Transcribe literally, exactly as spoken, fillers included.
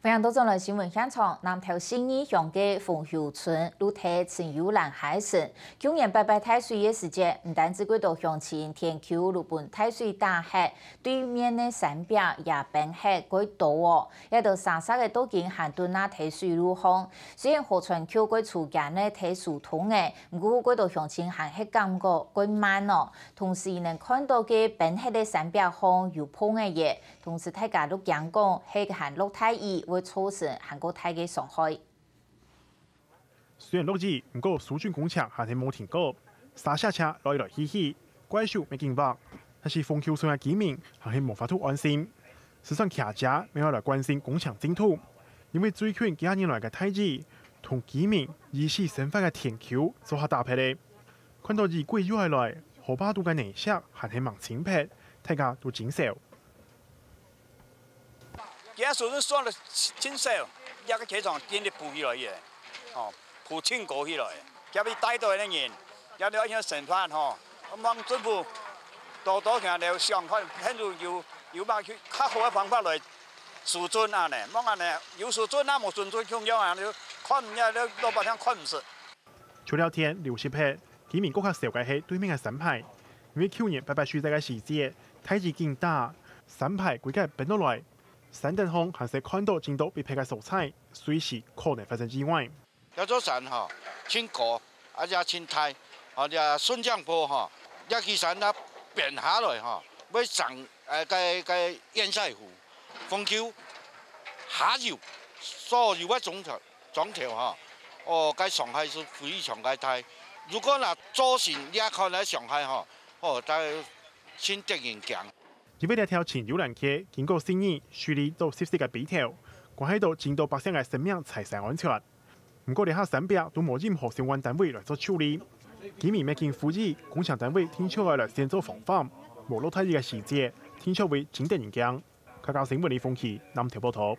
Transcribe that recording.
歡迎倒轉來新聞現場。南投信義鄉个豐休村，露台盡有人下个神。舊年拜拜大水个時節，毋單止幾多鄉親田坵露分大水打忒，對面个山壁也崩忒幾多哦。這兜沙石个到今還在該个水路項。雖然河川坵个出間个忒疏通了，毋過幾多鄉親還係感覺幾慢哦。同時，能看到該崩忒个山壁項有破个耶， 同時大家都驚講係還落大雨會造成還過大个傷害。雖然落雨，毋過疏浚工程還係無停過，沙石車來來去去，怪手乜緊挖，但是豐休村个居民還係無法度安心。就算徛遮乜愛來關心工程進度，因為最近幾下年來个大雨，同居民一息生活个田坵做下打忒了。看到雨季又愛來，河壩肚个泥石還係吂清忒，大家都真愁。 今仔日算算了真少，這个溪塘今日浮起來个，吼，浮真高起來。今日帶到个人，今日愛仰生活吼，望政府多多聽了想看，看有有有麼个較好个方法來疏浚恁呢，望恁呢有疏浚啊，無疏浚共樣啊，就看也老百姓看毋識。 除了田流失忒，居民更較愁个係對面个山排，因為舊年拜拜水災个時節，大雨緊打，山排歸个崩落來，山頂項還係看到真多必忒个所在，隨時可能發生意外。這座山吼，真高，啊也真大，吼，這順江坡吼，這支山若崩下來吼，會成 呃，該該堰塞湖、豐坵下游所有个庄頭庄頭吼，哦，該傷害係非常个大。如果若造成這款个傷害吼，哦，該真得人驚。因為這條盡有人个經過信義、水里到集集个陂頭，關係到真多百姓个生命財產安全。 毋過這下山壁都無任何相關單位來做處理。居民乜緊呼籲工程單位定著愛來先做防範，無落大雨个時節，定著會真得人驚。客家新聞李鳳琪南投報導。